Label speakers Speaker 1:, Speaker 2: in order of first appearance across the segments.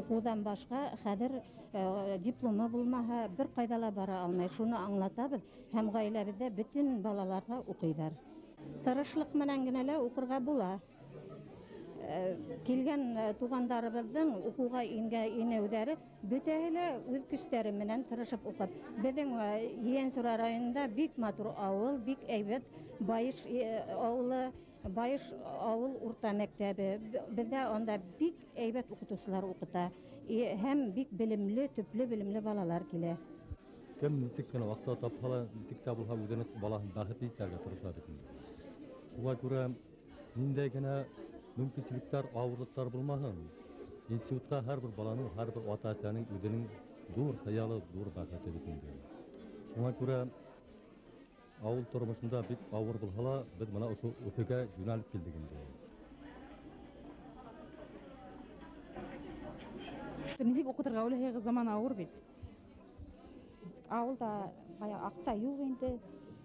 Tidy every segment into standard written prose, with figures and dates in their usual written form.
Speaker 1: Уҡыуҙан башҡа хәҙер дипломы булмаһа бер ҡайҙа ла бара алмай. Шуны аңлатабыҙ һәм ғаиләбеҙҙә бөтөн балалар ҙа уҡыйҙар. Тырышлыҡ менән генә лә уҡырға була. Килгән туғандарыбыҙҙың уҡыуға инеүҙәре бөтәһе лә үҙ көстәре менән тырышып уҡып. Беҙҙең Ейәнсура районында бик матур ауыл, бик әйбәт Байыш ауылы, Байыш ауыл урта мәктәбе. Беҙҙә анда бик әйбәт уҡытыусылар уҡыта һәм бик белемле, төплө белемле балалар килә.
Speaker 2: Кем нисек кенә аҡса тапһа ла, нисек тә булһа үҙенең балаһын бәхетле итергә тырыша бит инде. Шуға күрә ниндәй генә мөмкинселектәр, ауырлыҡтар булмаһын, институтҡа һәр бер баланың, һәр бер ата-әсәнең үҙенең ҙур хыялы, ҙур бәхете бит инде. Шуға күрә ауыл тормошонда бик ауыр булһа ла, беҙ бына ошо Өфөгә йүнәлеп килдек инде.
Speaker 3: Нисек уҡытырға уйлайһығыҙ, заман ауыр бит.
Speaker 4: Ауылда бая аҡса юҡ инде.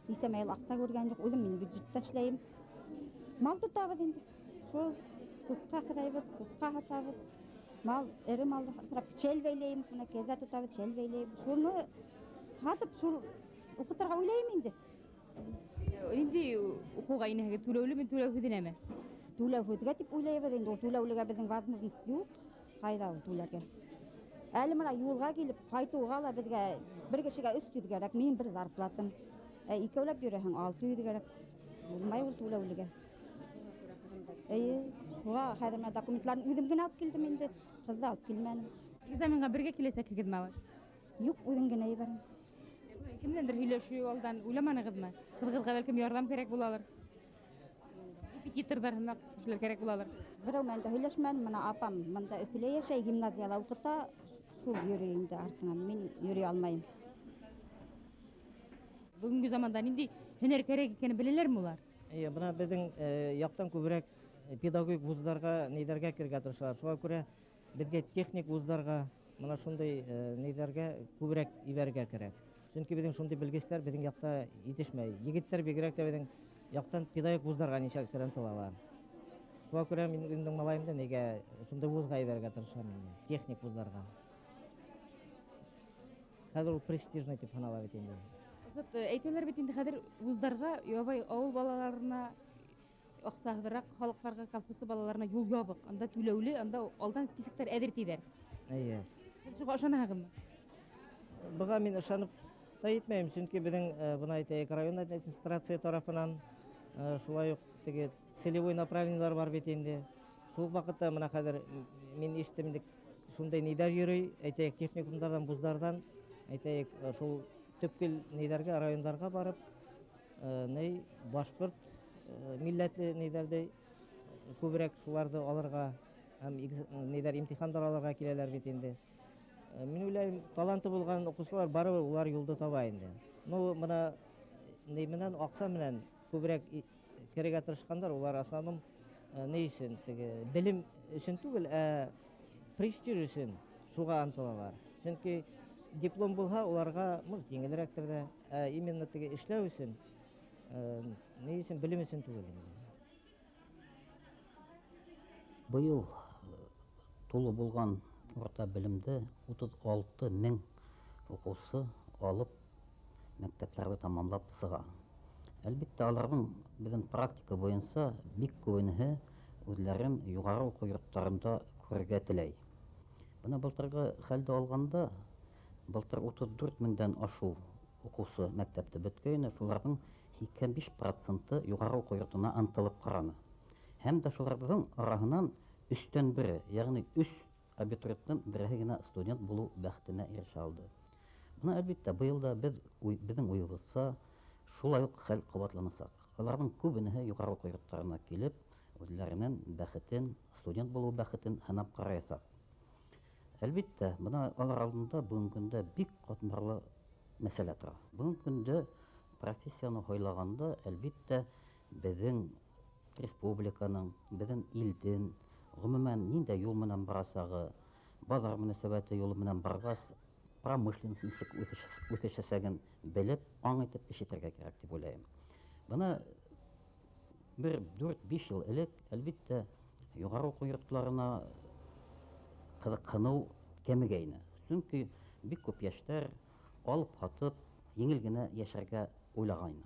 Speaker 4: Нисәмә йыл аҡса күргән юҡ. Үҙем мин бюджетта эшләйем. Мал тотабыҙ инде. Шул сусҡа һорайбыҙ, сусҡа һатабыҙ. Мал, эре мал һорап шәл бәйләйем, бына кәзә тотабыҙ, шәл бәйләйем. Шуны һатып, шул уҡытырға уйлайым инде.
Speaker 3: Ниндәй уҡыуға инәһегеҙ? Түләүлеме, түләүһеҙ?
Speaker 4: Түләүһеҙгә тип уйлайбыҙ инде. Ул түләүлегә беҙҙең возможность юҡ. Ҡайҙа ул түләргә? Әле бына юлға килеп ҡайтыуға ла беҙгә бер кешегә 300 кәрәк, минең бер зарплатам. Икәүләп йөрөһөң 600 кәрәк. Булмай ул түләүлегә. Эйе, шуға хәҙер менә документларын үҙем генә алып килдем инде. Ҡыҙҙы алып килмәнем.
Speaker 3: Экзаменға бергә киләсәкһегеҙме алай?
Speaker 4: Юҡ, үҙем генә ебәрәм.
Speaker 3: Кемдәндер һөйләшеү алдан уйламанығыҙмы? Ҡыҙығыҙға бәлкем ярҙам кәрәк булалыр. Репетиторҙар һымаҡ кешеләр кәрәк булалыр.
Speaker 4: Берәү менән дә һөйләшмәнем. Бына апам бында Өфөлә йәшәй, гимназияла уҡыта, шул йөрөй инде артынан. Мин йөрөй алмайым.
Speaker 3: Бөгөнгө заманда ниндәй һөнәр кәрәк икәнен беләләрме улар?
Speaker 5: Эйе, бына беҙҙең яҡтан күберәк педагогик вуздарға, нейҙәргә керергә тырышалар. Шуға күрә беҙгә техник вуздарға, бына шундай нейҙәргә күберәк ебәрергә кәрәк. Сөнки беҙҙең шундай белгестәр беҙҙең яҡта етешмәй. Егеттәр бигерәк тә беҙҙең яҡтан педагогик вуздарға нисәктер ынтылалар. Шуға күрә мин үҙемдең малайымды нигә шундай вузға ебәрергә тырышам инде, техник вуздарға. Хәҙер ул престижный тип һанала бит инде.
Speaker 3: Азат, әйтәләр бит инде хәҙер вуздарға ябай ауыл балаларына, аҡсаһыҙыраҡ халыҡтарға, колхозсы балаларына юл ябыҡ. Анда түләүле, анда алдан списоктар әҙер тиҙәр.
Speaker 5: Эйе.
Speaker 3: Һеҙ шуға ышанаһығыҙмы?
Speaker 5: Быға мин ышанып та етмәйем, сөнки беҙҙең, бына әйтәйек, район администрация тарафынан, шулай уҡ теге целевой направлениелар бар бит инде. Шул ваҡытта бына хәҙер мин ишеттем инде, шундай ниҙәр йөрөй, әйтәйек, техникумдарҙан, вуздарҙан, әйтәйек, шул төпкөл ниҙәргә, райондарға барып, ней башҡорт милләтле ниҙәрҙе күберәк шуларҙы алырға һәм ниҙәр имтихандар алырға киләләр бит инде. Мин уйлайым, таланты булған уҡыусылар барыбер улар юлды таба инде. Ну, бына ни менән, аҡса менән күберәк керергә тырышҡандар, улар основном, ни өсөн, теге белем өсөн түгел, ә престиж өсөн шуға ынтылалар. Сөнки диплом булһа, уларға, может, еңелерәктер ҙә, ә именно теге эшләү өсөн, ни өсөн, белем өсөн түгел инде.
Speaker 6: Быйыл тулы булған урта белемде 36 мең уҡыусы алып мәктәптәрҙе тамамлап сыға. Әлбиттә, аларҙың беҙҙең практика буйынса бик күбенеһе үҙләрен юғары уҡыу йорттарында күрергә теләй. Бына былтырғы хәлде алғанда, былтыр 34 меңдән ашыу уҡыусы мәктәпте бөткәйне, шуларҙың 85% юғары уҡыу йортона ынтылып ҡараны. Һәм дә шуларҙың араһынан өстән бере, йәғни өс абитуриенттың береһе генә студент булыу бәхетенә ирешә алды. Бына әлбиттә, быйыл да беҙҙең уйыбыҙса шулай уҡ хәл ҡабатланасаҡ. Уларҙың күбенеһе юғары уҡыу йорттарына килеп, үҙләренең бәхетен, студент булыу бәхетен һынап ҡараясаҡ. Әлбиттә, бына алар алдында бөгөнгө көндә бик ҡатмарлы мәсьәлә тора. Бөгөнгө көндә профессияны һайлағанда, әлбиттә, беҙҙең республиканың, беҙҙең илдең, ғөмүмән, ниндәй юл менән барасағы, баҙар мөнәсәбәте юлы менән барғас, промышленность нисек үҫешәсәген белеп, аң итеп эш итергә кәрәк тип уйлайым. Бына бер дүрт-биш йыл элек, әлбиттә, юғары уҡыу йорттарына ҡыҙыҡһыныу кәмегәйне. Сөнки бик күп йәштәр алып һатып еңел генә йәшәргә уйлағайны.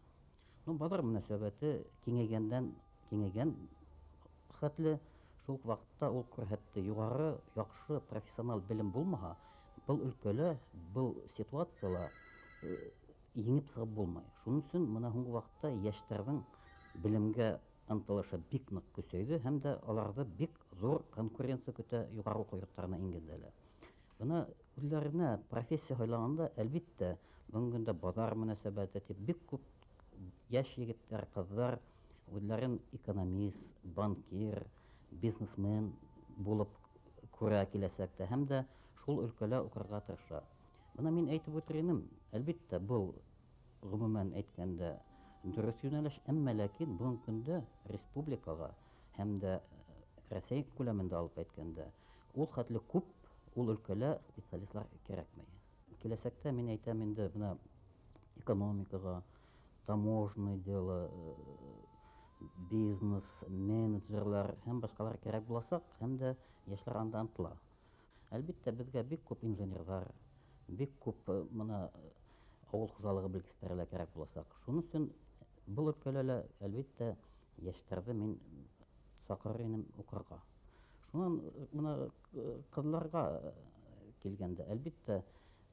Speaker 6: Ну, баҙар мөнәсәбәте киңәйгәндән киңәйгән хәтле шул уҡ ваҡытта ул күрһәтте, юғары яҡшы профессионал белем булмаһа, был өлкәлә, был ситуацияла еңеп сығып булмай. Шуның өсөн мына һуңғы ваҡытта йәштәрҙең белемгә ынтылышы бик ныҡ көсәйҙе һәм дә аларҙы бик ҙур конкуренция көтә юғары уҡыу йорттарына ингәндә лә. Бына үҙҙәренә профессия һайлағанда, әлбиттә, бөгөнгө көндә баҙар мөнәсәбәте тип бик күп йәш егеттәр, ҡыҙҙар үҙҙәрен экономист, банкир, бизнесмен булып күрә киләсәктә һәм дә шул өлкәлә уҡырға тырыша. Бына мин әйтеп үтер инем, әлбиттә, был ғөмүмән әйткәндә дөрөҫ йүнәлеш, әммә ләкин бөгөнгө көндә республикаға һәм дә Рәсәй күләмендә алып әйткәндә ул хәтле күп ул өлкәлә специалистлар кәрәкмәй. Киләсәктә мин әйтәм инде бына экономикаға, таможенное дело, бизнес, менеджерлар һәм башҡалар кәрәк буласаҡ, һәм дә йәштәр анда ынтыла. Әлбиттә, беҙгә бик күп инженерҙар, бик күп бына ауыл хужалығы белгестәре лә кәрәк буласаҡ. Шуның өсөн был өлкәлә лә, әлбиттә, йәштәрҙе мин саҡырыр инем уҡырға. Шунан бына ҡыҙҙарға килгәндә, әлбиттә,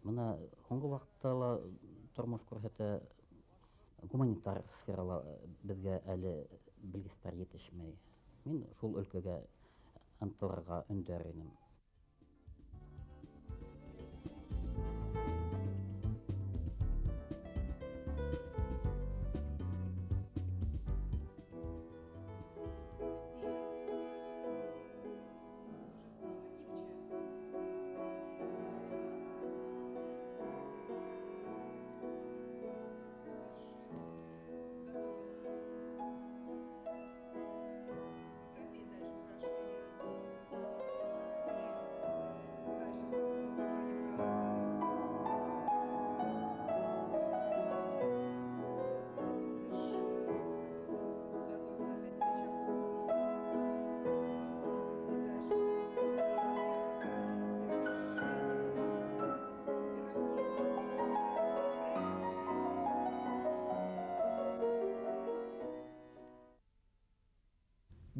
Speaker 6: бына һуңғы ваҡытта ла тормош күрһәтә, гуманитар сферала беҙгә әле белгестәр етешмәй. Мин шул өлкәгә ынтылырға өндәр инем.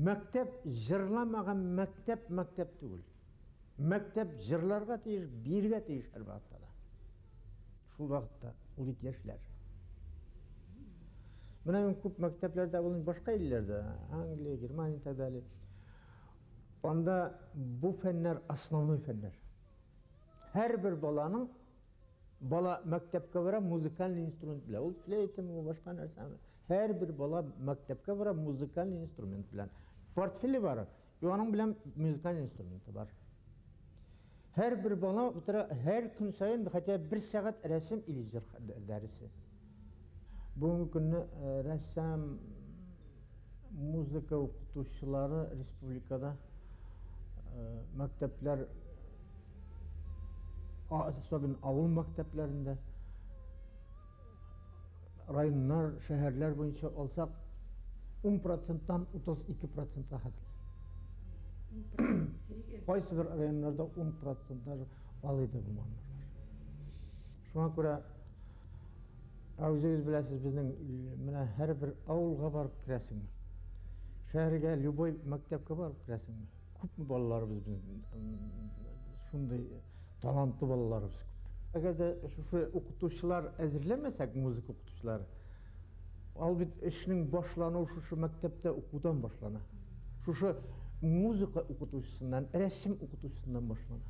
Speaker 7: Мәктәп жырламаған мәктәп мәктәп түгел. Мәктәп жырларға тейеш, биргә тейеш һәр ваҡытта да. Шул ваҡытта ул бит йәшләр. Бына мин күп мәктәпләрҙә булдым, башҡа илләрҙә, Англия, Германия и так далее. Анда бу фәннәр основной фәннәр. Һәр бер баланың бала мәктәпкә бара музыкальный инструмент белән. Ул флейтамы, башҡа нәрсәме? Һәр бер бала мәктәпкә бара музыкальный инструмент белән. Портфеле бар, аның белән музыкальный инструменты бар. Һәр бер бала утыра, һәр көн сайын хотя бер сәғәт рәсем или җыр дәресе. Бүгенге көнне рәссам, музыка укытучылары республикада мәктәпләр, особенно авыл мәктәпләрендә, районнар, шәһәрләр буенча алсак, 10%-тан 32%-ка хәтле. Кайсы бер районнарда 10% даже алай да булмаганнар бар. Шуңа күрә үзегез беләсез, безнең менә һәрбер авылга барып керәсеңме? Шәһәргә, любой мәктәпкә барып керәсеңме? Күпме балаларыбыз безнең, шундый талантлы балаларыбыз күп. Әгәр дә шушы укытучылар әзерләмәсәк, музыка укытучылары, ал бит эшнең башлануы шушы мәктәптә укудан башлана. Шушы музыка укытучысыннан, рәсем укытучысыннан башлана.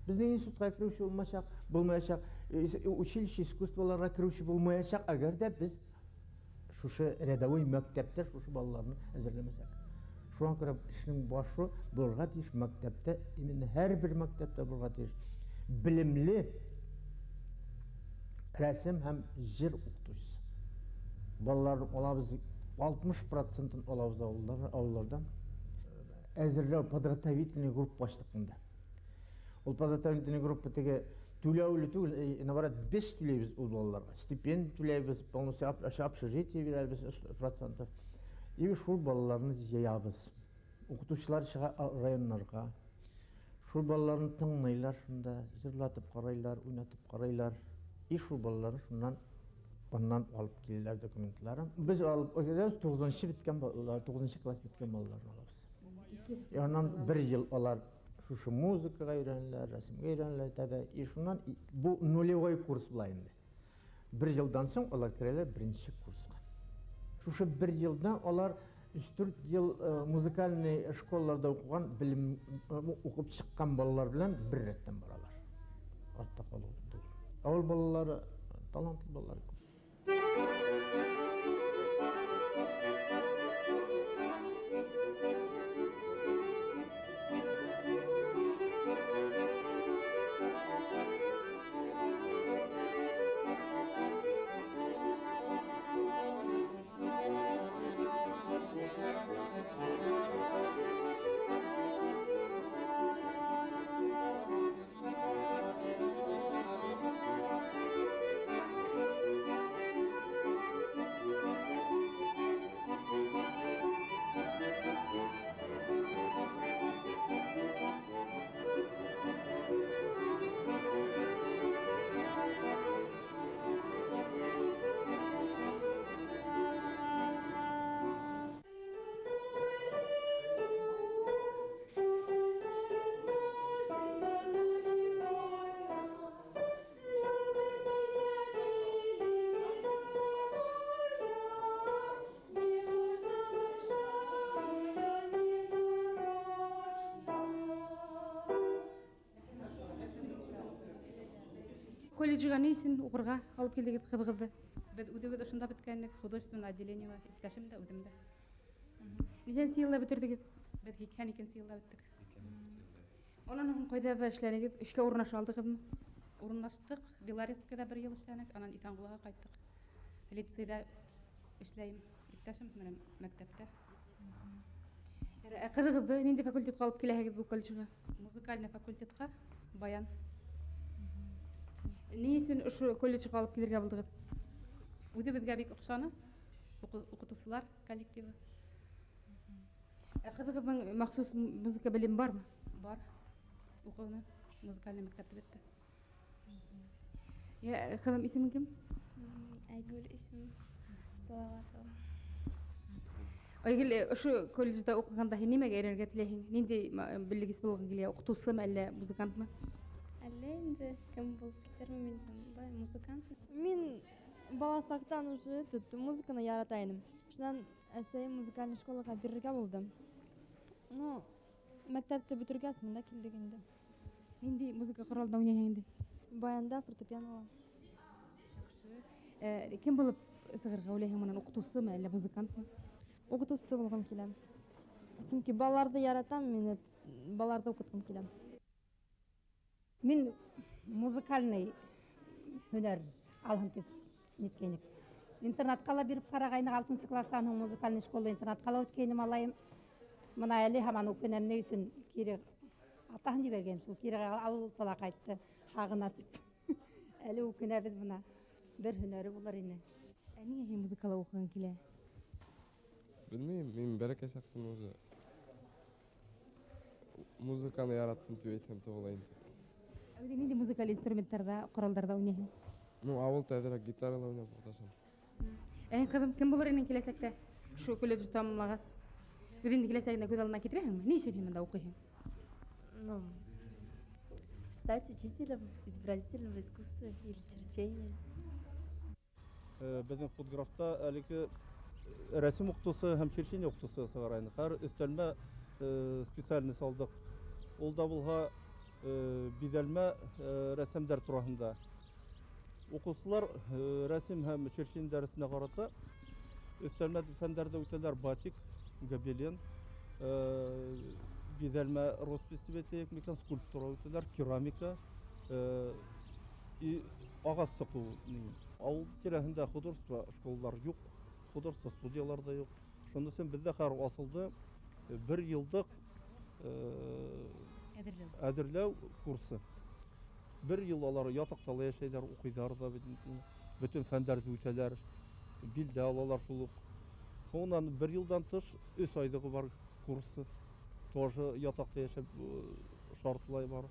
Speaker 7: Безнең институтка керүче булмаячак, булмаячак, училище искусстволарга керүче булмаячак, әгәр дә без шушы рядовой мәктәптә шушы балаларны әзерләмәсәк. Шуңа күрә эшнең башы булырга тиеш мәктәптә, именно һәрбер мәктәптә булырга тиеш белемле рәсем һәм җыр укытучысы. Балаларны алабыз, 60%-ын алабыз авыллардан. Әзерләү подготовительный группа ачтык монда. Ул подготовительный группа теге түләүле түгел, наоборот, без түләйбез ул балаларга. Стипендия түләйбез, полностью общежитие бирәбез 100%. И шул балаларны җыябыз. Укытучылар чыга районнарга. Шул балаларны тыңлыйлар шунда, җырлатып карыйлар, уйнатып карыйлар. И шул балаларны шуннан аннан алып киләләр документларын. Без алып киләбез 9-нчы беткән балалар, 9-нчы класс беткән балаларны алабыз. И аннан бер ел алар шушы музыкага өйрәнәләр, рәсемгә өйрәнәләр тәдә. И шуннан бу нулевой курс була инде. Бер елдан соң алар керәләр беренче курска. Шушы бер елда алар 3-4 ел музыкальный школаларда укыган, белем укып чыккан балалар белән бер рәттән баралар. Артта калу түгел. Авыл балалары, талантлы балалар күп.
Speaker 3: Колледжга ни өчен укырга алып килдегез кызыгызны?
Speaker 8: Без үҙебеҙ ошонда бөткәнлек, художественное отделениела, иптәшем дә, үҙем дә.
Speaker 3: Нисәнсе йылда бөтөрдөгөҙ?
Speaker 8: Беҙ 82 йылда бөттөк.
Speaker 3: Унан һуң ҡайҙа эшләнегеҙ? Эшкә урынлаша алдығыҙмы?
Speaker 8: Урынлаштыҡ. Белорецкиҙа бер йыл эшләнек, анан Иҫәнғолға ҡайттыҡ. Лицейҙа эшләйем, иптәшем менән мәктәптә.
Speaker 3: Ә ҡыҙығыҙҙы ниндәй факультетҡа алып киләһегеҙ был колледжға?
Speaker 8: Музыкальный факультетҡа, баян.
Speaker 3: Ни өсөн ошо колледжға алып килергә булдығыҙ?
Speaker 8: Үҙебеҙгә бик оҡшаны, уҡытыусылар коллективы.
Speaker 3: Ә ҡыҙығыҙҙың махсус музыка белеме бармы?
Speaker 8: Бар. Уҡыуны музыкальный мәктәптә бөттө.
Speaker 3: Я, ҡыҙым, исемең кем?
Speaker 9: Айгөл исемем. Салаватова.
Speaker 3: Айгөл, ошо колледжда уҡығанда һин нимәгә өйрәнергә теләйһең? Ниндәй белгес булғың килә? Уҡытыусымы әллә музыкантмы?
Speaker 9: Әллә инде кем булып китермен мин там, былай музыкант.
Speaker 10: Мин баласаҡтан уже этот музыканы ярата инем. Шунан әсәйем музыкальный школаға бирергә булды. Ну, мәктәпте бөтөргәс мында килдек инде.
Speaker 3: Ниндәй музыка ҡоралында уйнайһың инде?
Speaker 10: Баянда, фортепианола.
Speaker 3: Яҡшы. Кем булып сығырға уйлайһың менән, уҡытыусымы әллә музыкантмы?
Speaker 10: Уҡытыусы булғым килә. Сөнки балаларҙы яратам, мин балаларҙы уҡытҡым килә.
Speaker 1: Мин музыкальный һөнәр алһын тип ниткәйнек. Интернатҡа ла биреп ҡарағайныҡ, алтынсы кластан һуң музыкальный школа интернатҡа ла үткәйнем алайым. Мына әле һаман үкенәм, ни өсөн кире атаһын ебәргәйнем, шул кире алып ла ҡайтты, һағына тип. Әле үкенәбеҙ бына. Бер һөнәре булыр ине.
Speaker 3: Ә ниңә һин музыкала уҡығың килә?
Speaker 11: Белмәйем, мин бәләкәй саҡтан уже музыканы яраттым тип әйтһәм тә була инде.
Speaker 3: Ә үҙең ниндәй музыкаль инструменттарҙа, ҡоралдарҙа уйнайһың?
Speaker 11: Ну, ауылда әҙерәк гитарала уйнап маташам.
Speaker 3: Ә ҡыҙым, кем булыр инең киләсәктә? Ошо колледжды тамамлағас, үҙеңде киләсәгеңдә күҙ алдына килтерәһеңме? Ни өсөн һин бында уҡыйһың?
Speaker 9: Ну, стать учителем изобразительного искусства или черчения.
Speaker 12: Беҙҙең худграфта әлеге рәсем уҡытыусы һәм черчение уҡытыусы сығарайны. Хәҙер өҫтәлмә специальность алдыҡ. Ул да булһа биҙәлмә рәсемдәр тураһында. Уҡыусылар рәсем һәм черчение дәресенә ҡарата өҫтәлмә фәндәрҙе үтәләр: батик, гобелен, биҙәлмә роспись тип әйтәйек микән, скульптура үтәләр, керамика и ағас соҡоу. Ауыл тирәһендә художество школалар юҡ, художество студиялар ҙа юҡ. Шуның өсөн беҙҙә хәҙер асылды бер йыллыҡ әҙерләү курсы. Бер йыл алар ятаҡта ла йәшәйҙәр, уҡыйҙар ҙа, бөтөн фәндәрҙе үтәләр, билдә алалар шул уҡ. Һуңынан бер йылдан тыш 3 айлығы бар курсы. Тоже ятаҡта йәшәп, шартлай бар.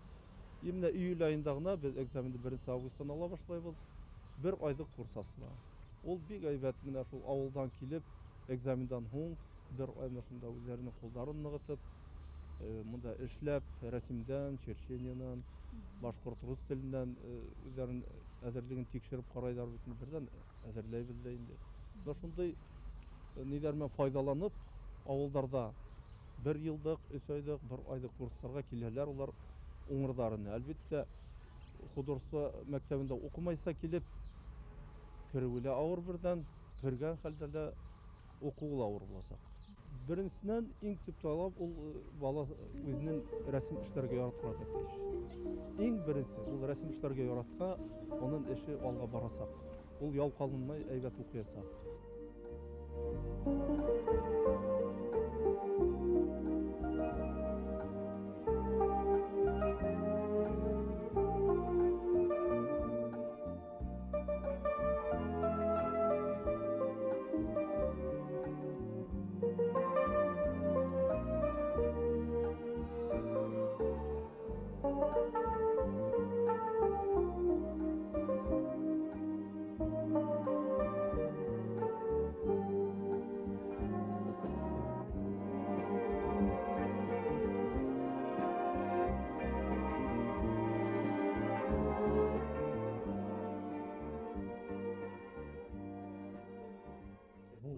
Speaker 12: Менә июль айында гына без экзаменды 1 августтан ала башлайбыз. Бер айлык курс асына. Ул бик әйбәт менә шул авылдан килеп, экзамендан һуң бер ай менә шунда үзләренең кулларын ныгытып, монда эшләп, рәсемдән, черчениедән, башкорт рус теленнән үзләрен әзерлеген тикшереп карайлар бит бердән әзерләйбез дә инде. Менә шундый ниләр менән файдаланып, авылдарда бер елдык, 3 айлык, бер айлык курсларга киләләр улар уңырларына. Әлбәттә, художество мәктәбендә укымайса килеп керүе лә авыр бердән, кергән хәлдә дә укуы ла авыр булачак. Беренсеннән иң төп таләп ул бала үзенең рәсем эшләргә яратырга тиеш. Иң беренче ул рәсем эшләргә яратка, аның эше алга барасак. Ул ялкалынмай әйбәт укыясак.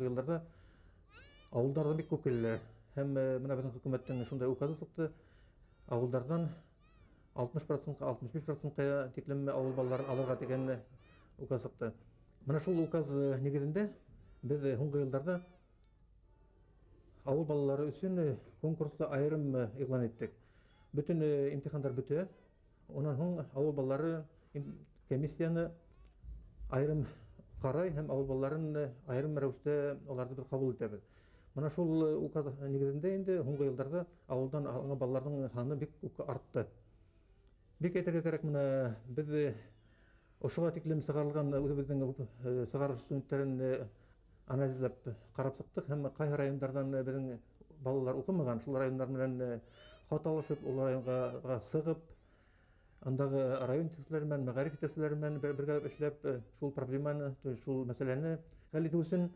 Speaker 13: Йылларда ауылдарҙан бик күп киләләр. Һәм менә беҙҙең хөкүмәттең шундай указы сыҡты. Ауылдарҙан 60%-ҡа, 65%-ҡа тиклем ауыл балаларын алырға тигән указ сыҡты. Менә шул указ нигеҙендә беҙ һуңғы йылдарҙа ауыл балалары өсөн конкурсты айырым иғлан иттек. Бөтөн имтихандар бөтә. Унан һуң ауыл балалары комиссияны айырым ҡарай һәм ауыл балаларын айырым рәүештә уларҙы беҙ ҡабул итәбеҙ. Мына шул указ нигеҙендә инде һуңғы йылдарҙа ауылдан алынған балаларҙың һаны бик күп артты. Бик әйтергә кәрәк, мына беҙ ошоға тиклем сығарылған үҙебеҙҙең сығарыш студенттәрен анализлап ҡарап сыҡтыҡ һәм ҡайһы райондарҙан беҙҙең балалар уҡымаған, шул райондар менән хат алышып, ул районға сығып, андағы район етәкселәре менән, мәғариф етәкселәре менән бергәләп эшләп, шул проблеманы, шул мәсьәләне хәл итеү өсөн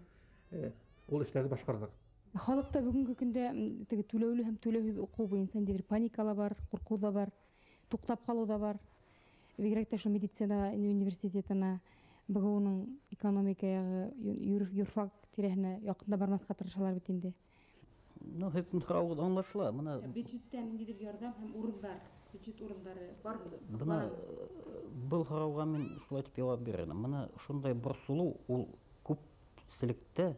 Speaker 13: ул эшләрҙе башҡарҙыҡ.
Speaker 3: Халыҡта бөгөнгө көндә теге түләүле һәм түләүһеҙ уҡыу буйынса ниндәйҙер паника ла бар, ҡурҡыу ҙа бар, туҡтап ҡалыу ҙа бар. Бигерәк тә шул медицина университетына, БГУ-ның экономика яғы, юрфак тирәһенә яҡын да бармаҫҡа тырышалар бит инде.
Speaker 6: Ну, һеҙҙең һорауығыҙ аңлашыла. Бына
Speaker 3: бюджеттан ниндәйҙер ярҙам һәм урындар, бюджет урындары бармы?
Speaker 6: Бына был һорауға мин шулай тип яуап бирер инем. Бына шундай борсолоу ул күпселектә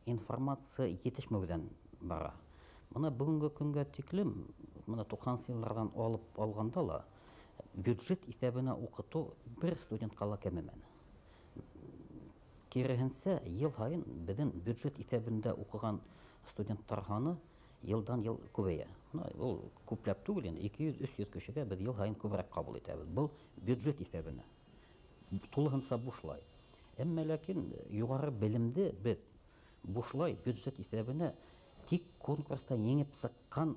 Speaker 6: информация етешмәүҙән бара. Бына бөгөнгө көнгә тиклем, бына 90 йылдарҙан алып алғанда ла бюджет иҫәбенә уҡытыу бер студентҡа ла кәмемәне. Киреһенсә, йыл һайын беҙҙең бюджет иҫәбендә уҡыған студенттар һаны йылдан йыл күбәйә. Бына ул күпләп түгел инде, 200-300 кешегә беҙ йыл һайын күберәк ҡабул итәбеҙ. Был бюджет иҫәбенә. Тулыһынса бушлай. Әммә ләкин юғары белемде беҙ бушлай бюджет иҫәбенә тик конкурста еңеп сыҡҡан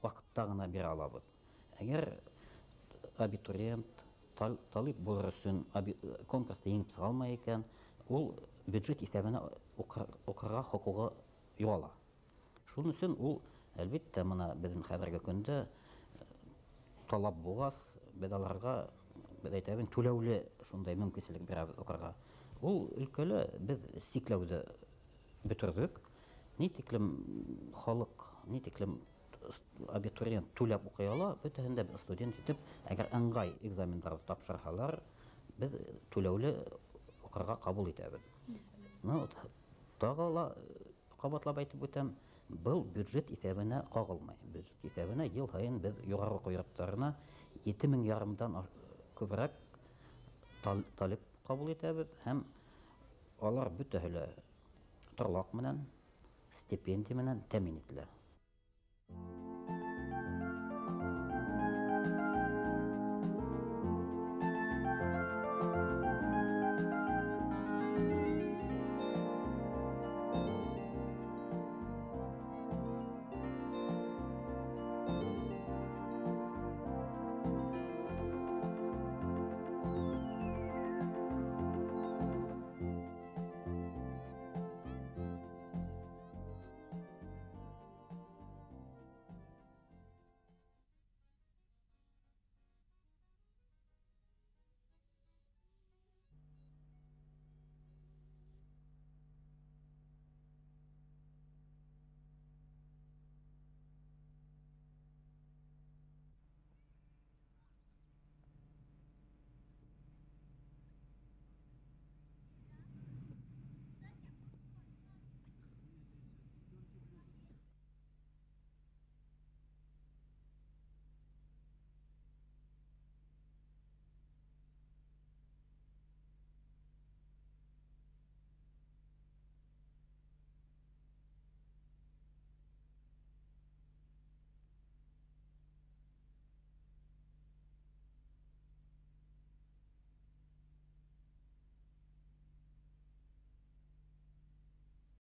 Speaker 6: ваҡытта ғына бирә алабыҙ. Әгәр абитуриент талип булыр өсөн конкурста еңеп сыға алмай икән, ул бюджет иҫәбенә уҡырға хоҡуғы юғала. Шуның өсөн ул, әлбиттә, мына беҙҙең хәҙерге көндә талап булғас, беҙ аларға, беҙ әйтәбеҙ, түләүле шундай мөмкинселек бирәбеҙ уҡырға. Ул өлкәлә беҙ сикләүҙе бөтөрҙөк. Ни тиклем халыҡ, ни тиклем абитуриент түләп уҡый ала, бөтәһен дә беҙ студент итеп, әгәр ыңғай экзамендарҙы тапшырһалар, беҙ түләүле уҡырға ҡабул итәбеҙ. Ну, тағы ла ҡабатлап әйтеп үтәм, был бюджет иҫәбенә ҡағылмай. Бюджет иҫәбенә йыл һайын беҙ юғары уҡыу йорттарына 7,5 меңдән күберәк талип ҡабул итәбеҙ һәм алар бөтәһе лә торлаҡ менән, стипендия менән тәьмин ителә.